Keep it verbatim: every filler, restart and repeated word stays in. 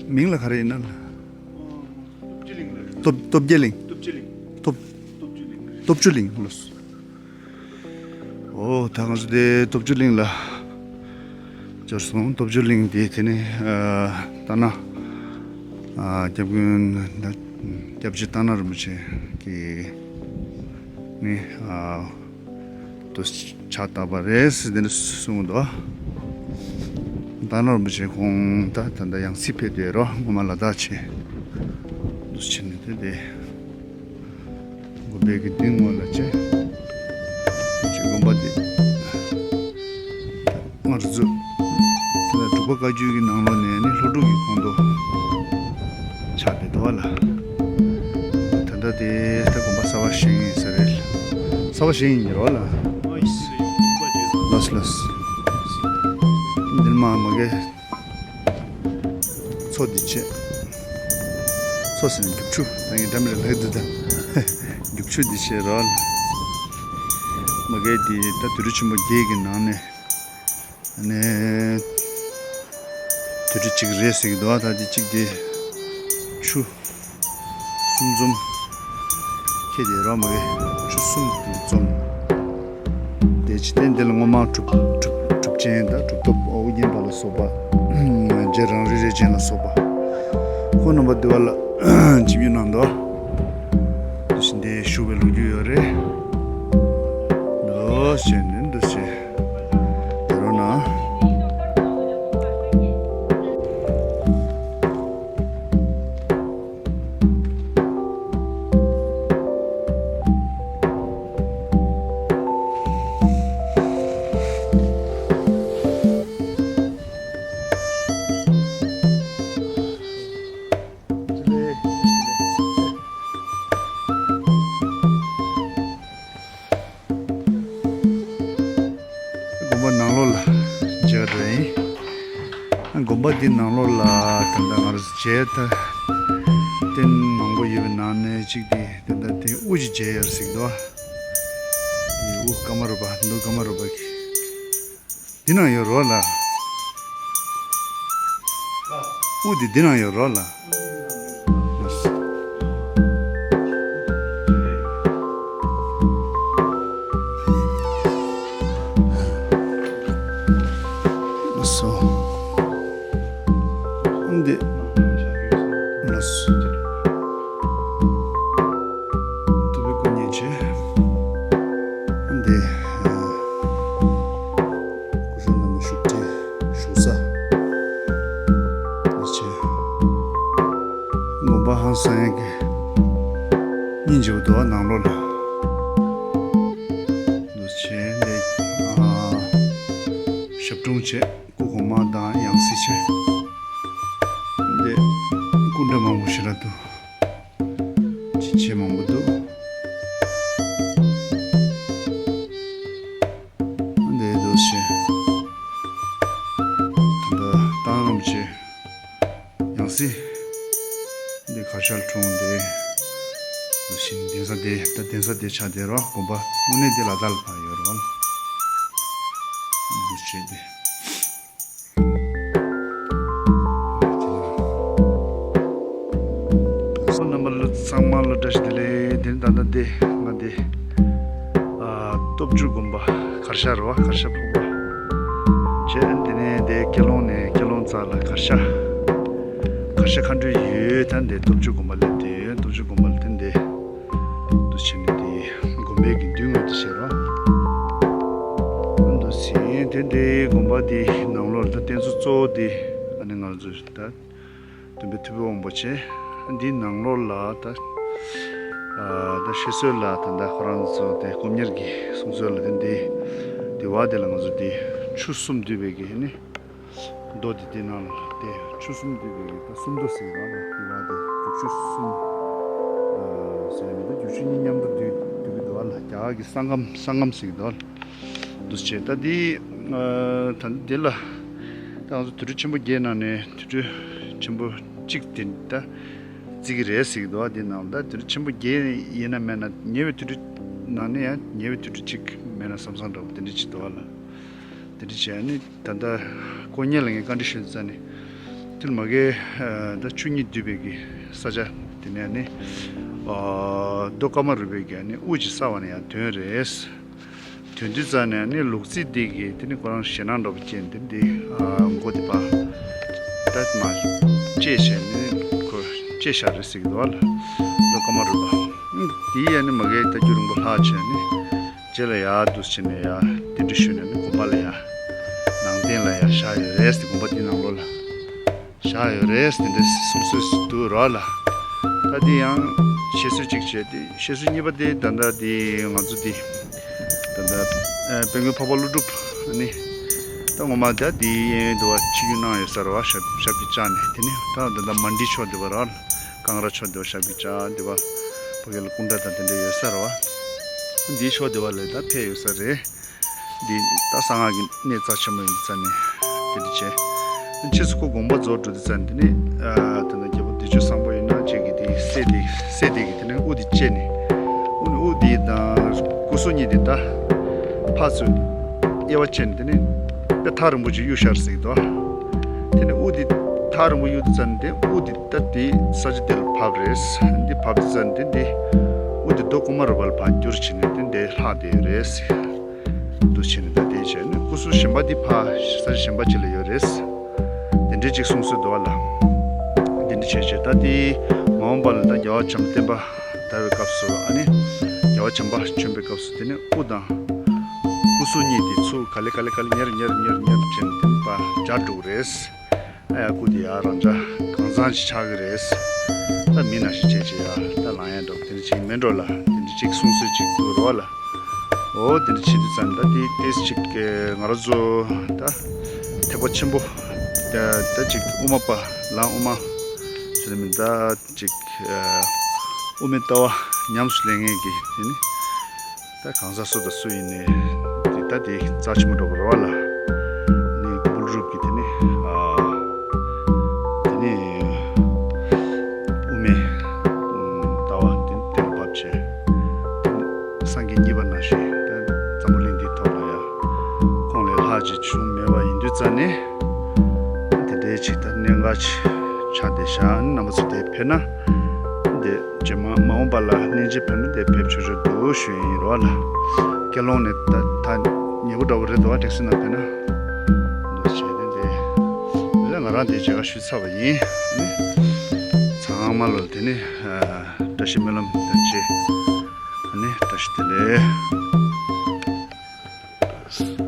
མིང་ལ་ག་རེ་ཡིན་ན། སྟོབས་རྒྱལ་གླིང་ལ། སྟོབས་སྟོབས་རྒྱལ་གླིང་། སྟོབས་རྒྱལ་གླིང་། སྟོབས་སྟོབས་རྒྱལ་གླིང་ལོ། ཨོ་ད་ང་ཚོ་དེ་སྟོབས་རྒྱལ་གླིང་ལ་འབྱོར་སོང་། སྟོབས་རྒྱལ་གླིང་དེ་དེ་ནས་ཨ་རྟ་ནག་ཨ་སྐྱབས་མགོན་སྐྱབས་རྗེ་རྟ་ནག་རིན་པོ་ཆེ་གི་ནི་ཨ་དུ་ཕྱག་བཏབ་པ་རེད་ཟེར་དེ་འདྲ་གསུངས་འདུག་རྟ་ནག་རིན་པོ་ཆེ་ཁོང་ད་ད་ལྟ་ཡང་སྲིད་ཕེབས་བསྡད་རོ། སྔོན་མ་ལ་དྭགས་ཆེ་འདུག་ཕྱིན་ནས་དེ་དེ་དགོན་པའི་གི་མདུན་ངོས་ལ་ཆེ་ཅིག་དགོན་པ་དེ་སྔར་ཚུ་དེ་ལ་འབྲུག་པ་བཀའ་བརྒྱུད་ཀྱི་ནང་ལོགས་ནས་ནི་ལྷོ་འབྲུག་གི་ཁོངས་གཏོགས་ཆགས་བསྡད་འདུག་བ་ལ། ད་ལྟ་དེ་ད་དགོན་པ་གསར་པ་བཞེངས་ཡིན་ས་རེད། གསར་པ་བཞེངས་ཡིན་གྱི་རེད་བ་ལ། ལགས་ལགས། འདིར་མ་མ་གི་མཚོ་འདི་བྱས། མཚོ་ཟེར་ན་རྒྱུག་ཆུ། ད་ངས་འདྲ་མི་རེ་ལྷག་འདུག་ད། རྒྱུག་ཆུ་འདི་བྱས་རེད་བ་ལ། མ་གི་དེ་ད་དུས་རབས་ཆེན་པོ་བརྒྱད་ཀྱི་ནང་ནས། ནས། དུད་འགྲོ་གཅིག་རེད་ཟེར་གྱི་འདུག་ད་དེ་གཅིག་དེ་ཆུ་གསུམ་འཛོམས་ཁྱེད་དེ་རོ་མ་རེད། ཆུ་གསུམ་དེ་འཛོམས། དེ་ཅི་སྟེ་འདི་ལ་སྔོན་མ་གྲུབ་གྲུབ་གྲུབ་ཆེན་དང་གྲུབ་ཐོབ་ཨོ་རྒྱན་པ་ལ་སོགས་པ། རྗེ་རང་རིག་རས་ཆེན་ལ་སོགས་པ། ཁོང་རྣམ་པ་འདི་བ་ལ་ཆིབས་བསྒྱུར་གནང་འདུག་འདི་བཞིན་དེ་བཞུགས་པའི་ལོ་རྒྱུས་ཡོད་རེད། འདུག་ཟེར་ནས་འདུག་ཟེར། དེ་རུ་ན། དགོན་པ་ནང་ལོགས་ལ་མཇལ་བ་འགྲོ་ཡིན། དགོན་པ་འདི་ནང་ལོགས་ལ་ད་ལྟ་ང་རང་མཇལ་ད་རྟེན་མང་པོ་ཡོད་པའི་ནང་ནས་གཅིག་དེ་ད་ལྟ་དེ་དབུ་ཅིག་མཇལ་ཡོད་ཟིག་འདུག་བ། དེ་དབུ་ཀ་མ་རུ་པ་འདུག་ཀ་མ་རུ་པ་གི། འདི་ན་ཡོད་རོགས་ལ། དབུ་འདི་འདི་ན་ཡོད་རོགས་ལ། ལགས་སོ། འདི། ལགས་སོ། ཐུབ་པའི་སྐུ་བརྙན་བྱས། འདི། སྐུ་ཞབས་རྣམ་པ་བཞུགས་ཁྲི་བཞུགས་ས། འདི་བྱས། དགོན་པ་ཧང་སང་ཡག་གི་སྙིང་རྗེ་པོ་འདུག་བ་ནང་ལོགས་ལ། འདི་བྱས་འདི། ཞབས་དྲུང་བྱས། སྐུ་གོང་མ་དང་ཡང་སྲིད་ཆེ། འདི་སྐུ་འདྲ་མང་པོ་ཞིག་ལ་འདུག་ཅི་ཆེ་མང་པོ་འདུག་འདི་འདུག་ཆེ། ད་ལྟ་རྟ་ནག་རིན་པོ་ཆེ་ཡང་སྲིད་འདི་གར་ཞལ་འཁྲུངས་འདི་འདུག་ཆེ། གདན་ས་འདི་ད་གདན་ས་འདི་ཆགས་བསྡད་རོགས། དགོན་པ་དངོས་གནས་འདི་ལ་དྭགས་ལ་ཕར་ཡོད་རོགས། འདུག་ཆེ་འདི། རྣམ་པ་ཚང་མ་ལ་བཀྲ་ཤིས་བདེ་ལེགས། དེ་ནི་ད་ལྟ་འདི་ང་འདི་ཨ་སྟོབས་འབྱོར་དགོན་པ་གར་ཞ་རེད་བ། གར་ཞ་ཕུག་པ་བྱས། དེ་ནས་དེ་ཀེ་ལོང་ནས་ཀེ་ལོང་རྩ་ལ་གར་ཞ་གར་ཞ་མཁའ་འགྲོའི་ཡུལ་ད་འདི་སྟོབས་འབྱོར་དགོན་པ་སླེབས་བསྡད་ཡོད། སྟོབས་འབྱོར་དགོན་པ་ལ་དེ་འདི་འདུག་བྱས་ནས་དེ་དགོན་པའི་གི་མདུན་ངོས་དེ་བྱས་རོགས། འདུག་ཟིན་དེ་འདི་དགོན་པ་དེ་ནང་ལོགས་ད་རྟེན་གཙོ་གཙོ་བོ་དེ་ཨ་ནི་ང་ཚོ་ད་སྟོན་པའི་ཐུབ་པའི་དབང་པོ་ཆེ། འདི་ནང་ལོགས་ལ་ད་ཨ་ད་བཤད་སྲོལ་ལ་ད་ད་ཁོ་རང་ཚོ་དེ་སྐུ་གཉེར་གྱི་གསུང་སྲོལ་ལ་དེ་འདི་དེ་བ་དེ་ལ་ང་ཚོ་དེ་ཆུ་གསུམ་འདུས་པའི་གི་ནི། རྡོ་དེ་དེ་ནང་ལ་དེ་ཆུ་གསུམ་འདུས་པའི་ད་གསུམ་མདོ་ཟེར་གི་རེད་བ། དེ་བ་དེ་རྒྱུག་ཆུ་གསུམ་ཟེར་ནས་ད་རྒྱུག་ཆུ་གཉིས་མཉམ་དུ་འདུས་འདུས་གི་འདུག་བ་ལ། རྒྱ་གར་གི་སང་ཀམ་སང་ཀམ་ཟེར་གི་འདུག་བ་ལ། འདུ་བྱེད་ད་དེ་ད་དེ་ལ་ད་ང་ཚོ་དུད་འགྲོ་ཆེན་པོ་བརྒྱད་ནང་ནས་དུད་འགྲོ་ཆེན་པོ་གཅིག་དེ་ད་བརྩི་གི་རེད་ཟེར་གི་འདུག་བ། དེ་ནང་ལ་ད་དུད་འགྲོ་ཆེན་པོ་བརྒྱད་ཡིན་ན་མེད་ན་ཉེ་བའི་དུད་འགྲོ་ནང་ནས་ཡང་ཉེ་བའི་དུད་འགྲོ་གཅིག་མེད་ན་བསམ་བསམ་འདྲ་བོ་དེ་འདྲ་ཅིག་འདུག་བ་ལ། དེ་འདྲ་བྱས་ནས། ད་ལྟ་དཀོན་གཉེར་ལ་ངས་བཀའ་འདྲི་ཞུས་ཙང་ནས། དེར་མ་གི་ད་ཆུ་གཉིས་འདུས་པའི་གི་ས་ཆ་དེ་ནས་ནི་རྡོ་ཀ་མ་རུ་པའི་གི་ནི་དབུ་གཅིག་ས་བ་ནས་ཡང་ཐོན་རེད། ཐོན་དུས་ཙ་ནས་ནི་ལུག་རྫི་འདི་གི་དེ་ནི་ཁོ་རང་ཞེད་སྣང་འདྲ་པོ་སྐྱེས་འདི་འདི་མགོ་དེ་པ་ད་མ་བཅད་བྱས་ནི་ཁོ་བཅད་བཞག་རེད་ཟེར་གི་འདུག་བ་ལ། རྡོ་ཀ་མ་རུ་པ་འདི་ཡ་ནི་མ་གི་ད་རྒྱུན་རིང་པོ་ལྷག་བྱས་ནི། རྗེས་ལ་ཡར་འདུག་ཕྱིན་ནས་ཡར་གདན་འདྲེན་ཞུས་ནས་ནི་དགོན་པ་ལ་ཡར་ནང་རྟེན་ལ་ཡར་བཞག་ཡོད་རེད་ཟེར། དགོན་པ་འདི་ནང་ལོགས་ལ་བཞག་ཡོད་རེད་ཟེར་དེ་འདྲ་གསུང་སྲོལ་འདུག་རོགས་ལ། ད་འདི་ཡང་བཤད་སྲོལ་གཅིག་བྱས་ཏེ་བཤད་སྲོལ་གཉིས་པ་དེ་ད་ལྟ་འདི་ང་ཚོ་འདི་ད་ལྟ་དཔལ་མགོན་འཕགས་པ་ཀླུ་སྒྲུབ་ནི་ད་ངོ་མ་ད་འདི་གཡས་གཡོན་དུ་བ་ཆིབས་བསྒྱུར་གནང་ཡོད་ས་རེད་བ། ཞབས་ཞབས་ཀྱི་བཅགས་ནས་དེ་ནི་ད་ད་ལྟ་མན་ཌི་ཕྱོགས་འདི་བ་རོགས་ལ། ཀང་ར་ཕྱོགས་འདི་བ་ཞབས་ཀྱི་བཅགས་འདི་བ་ཕ་གི་ལ་སྐུ་འདྲ་དང་དེ་འདྲ་ཡོད་ས་རེད་བ། འདིའི་ཕྱོགས་འདི་བ་ལས་ད་ཕེབས་ཡོད་ས་རེད། འདི་ད་གསང་སྔགས་ཀྱི་གནས་རྩ་ཆེན་པོ་ཡིན་ཙང་ནས་དེ་འདྲ་བྱས། ཕྱིས་སུ་ཁོ་དགོངས་པ་རྫོགས་འགྲོ་དུས་ཙང་དེ་ནས་ད་ནང་རྒྱལ་པོ་བདེ་སྤྱོད་བཟང་པོ་ཡིན་ན་ཅིག་གིས་དེ་སྲས་དེ་སྲས་དེ་གིས་དེ་ནས་དབུ་དེ་བཅད་ནས་དབུ་ནས་དབུ་དེ་དང་སྐུ་གཟུགས་གཉིས་དེ་ད་ཕར་ཚུར་དབྱེ་བ་ཕྱེ་ནས་དེ་ནས་དཔེ་ཐག་རིང་པོ་ཅིག་གཡུགས་བཞག་ཟེར་གི་འདུག་དེ་ནས་དབུ་དེ་ཐག་རིང་པོ་གཡུགས་དུས་ཙང་དེ་དབུ་དེ་ད་དེ་ས་ཆ་དེ་ལ་བབས་རེད། འདི་བབས་དུས་ཙང་དེ་འདི་དབུ་དེ་རྡོ་ཀ་མ་རུ་པ་ལ་ཕར་བསྒྱུར་བྱས་ནས་དེ་འདི་ལྷག་བསྡད་ཡོད་རེད། འདུག་བྱས་ནས་ད་དེ་བྱས་ནས་སྐུ་གཟུགས་གཞན་པ་འདི་ཕར་ས་ཆ་གཞན་པ་ཅིག་ལ་ཡོད་རེད། དེ་འདྲའི་ཅིག་གསུང་སྲོལ་འདུག་བ་ལ། དེ་འདྲ་བྱས་བྱས་ད་དེ་མ་འོངས་པ་ལ་ད་རྒྱལ་བ་བྱམས་པ་བསྟན་པ་དར་བའི་སྐབས་སུ་ཨ་ནི་རྒྱལ་བ་བྱམས་པ་བྱོན་པའི་སྐབས་སུ་དེ་ནས་དབུ་དང་སྐུ་གཟུགས་གཉིས་དེ་ཚུར་ག་ལེ་ག་ལེ་ག་ལེ་ཉེར་ཉེར་ཉེར་ཉེར་བྱས་ནས་དེ་ཕར་སྦྱར་འགྲོ་གི་རེད། ཨ་ཡ་སྐུ་དེ་ཡར་རང་འཇགས་གང་ཚང་ཞིག་ཆགས་ཀྱི་རེད། ད་མི་ནང་བཞིན་བྱས་བྱས་ཡར་ད་ལངས་ཡ་འདྲ་པོ་དེ་འདྲ་ཅིག་མིན་འགྲོ་ལ་དེ་འདྲ་ཅིག་གསུང་སྲོལ་ཅིག་འདུག་རོ་བ་ལ། འོ་དེ་འདྲ་བྱེད་དུས་ཙམ་ད་དེ་ཏོག་ཙམ་ཅིག་ང་རང་ཚོ་ད་ཐེག་པ་ཆེན་པོ་ད་ད་ཅིག་དབུ་མ་པ་ལ་དབུ་མ་ཚོ་ནི་མི་ད་ཅིག་དབུ་མའི་ལྟ་བ་ཉམས་སུ་ལེན་མཁན་གྱི་དེ་ནི། ད་གང་ཟག་སུ་དང་སུ་ཡིན་ནའི་དེ་ད་དེ་རྩ་ཆེན་པོ་འགྲོ་གི་རེད་བ་ལ། ནི་ཀུན་རྫོབ་ཀྱི་དེ་ནི་ཨ་དེ་ནི་དབུ་མའི་ལྟ་བ་དེ་དེ་ལ་བབས་བྱས། དེ་ནི་སངས་རྒྱས་གཉིས་པ་ནང་བཞིན་ད་འཛམ་བུ་གླིང་འདིའི་ཐོག་ལ་ཡང་ཁོང་ལས་ལྷག་ཅིག་བྱུང་མེད་པ་ཡིན་དུས་ཙང་ནས་དེ་འདྲའི་ཅིག་ད་གནད་འགག་ཅིག་ཆགས་བསྡད་ཤག་རྣམ་པ་ཚོ་དེ་ཕེབས་ན་དེ། རྗེས་མ་མ་འོངས་པ་ལ་གནས་མཇལ་ཕེབས་ན་དེ་ཕེབས་ཆོག་ཆོག་འདུག་ཞུ་ཡིན་རོགས་ལ། སྐྱེ་ལོང་ནས་ད་ད་ཉེ་པོ་འདྲ་པོ་རེད་འདུག་བ། ཊེག་སི་ནང་ཕེབས་ན་འདུག་བྱས་ཏེ་དེ་ལས་ང་རང་དེ་མཇལ་ཁ་ཞུས་ཚར་བ་ཡིན། ཚང་མ་ལོ་དེ་ནི་བཀྲ་ཤིས་སྨོན་ལམ་དང་བཅས་ནི་བཀྲ་ཤིས་བདེ་ལེགས།